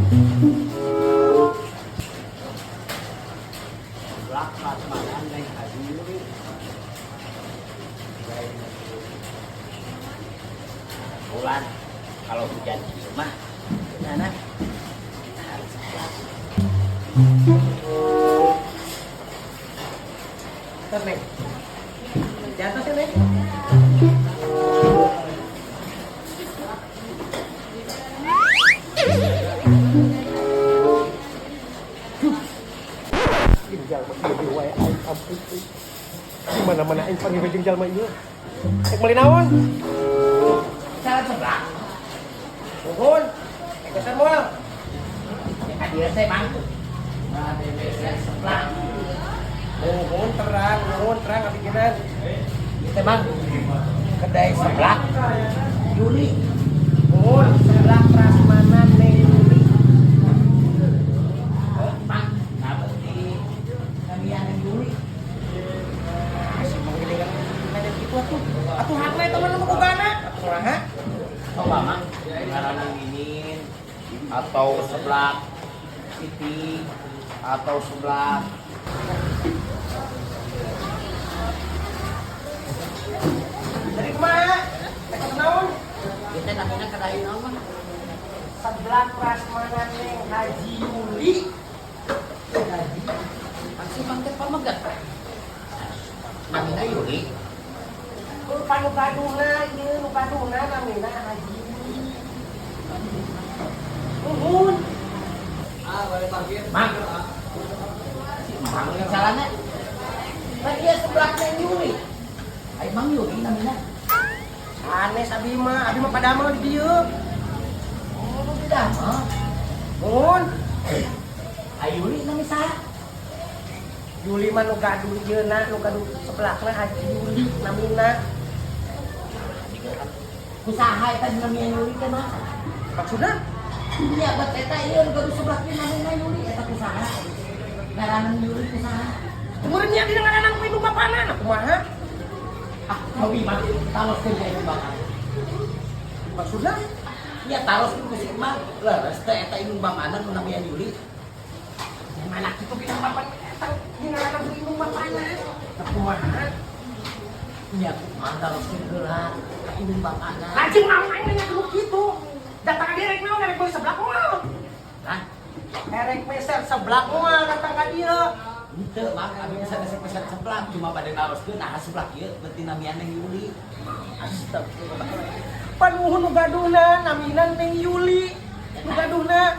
Seblak prasmanan Neng Haji Yuli. Neng Yuli. Bulan kalau hujan di rumah, gimana? Kita harus seblak. Bentar, Neng. Jatuh sih, Neng. Ih, jalma ieu di wae aing ampun euy. Di mana-mana aing panggil jeung jalma ieu. Rek meuli naon? Cara seblak. Nuhun. Rek pesan moal. Ya ka dieu teh, Mang. Nah, meser seblak. Nuhun terang, nuhun terang ngabikinan. Ieu teh, Mang. Kedai seblak Yuli. Nuhun seblak prasmanan Neng Yuli. Eh, Mang, nah berarti namian Neng Yuli. Masih menggilingan nanya kitu atuh. Atuh hakna eta mah nu bogana. Atuh kumaha? Coba, Mang, ngaranna Minin atau seblak Siti atau seblak. Jadi kumaha? Rek pesan naon? Kita namina kedai naon, Mang? Seblak prasmanan Neng Haji Yuli. Haji. Pasti Mang teh pamegat. Namina Yuli. Lu panu gaduhna ieu nu gaduhna namina Haji Yuli. Nuhun. Mang. Si Mang yang salahnya. Kan dia seblak Neng Yuli. Ai Mang Yuli namina. Sanes abi mah padamel di dieu. Oh, nu tidak mah. Nuhun. Ai Yuli nami saha? Yuli mah nu gaduh ieu na, nu gaduh seblakna Haji Yuli namina. Kusaha eta namina Yuli teh, Mang? Maksudna? Iya, bet eta ieu nu gaduh seblak teh namina Yuli eta kusaha? Ngaranna Yuli kusaha? Meureun nya dina ngaranna ku indung bapana, nah kumaha? Ah, hobi mah taroskeun ka indung bapana. Maksudna? Ya taroskeun ku si Mang, leres teh eta indung bapana nu namina Yuli. Mana kitu dina bapana eta dina ngaranna ku indung bapana. Nah kumaha? Nya kumaha taroskeun heula ka indung bapana. Lajeng naon aing nanya dulu kitu. Datang ka dieu rek naon, erek meuli seblak moal? Hah? Erek meser seblak moal datang ka dieu. Henteu, Mang, abi bisa meser seblak, cuma bade naroskeun nah seblak ieu berarti namian Neng Yuli. Astagfirullah. Panuhun nu gaduhna namina Neng Yuli. Nu gaduhna.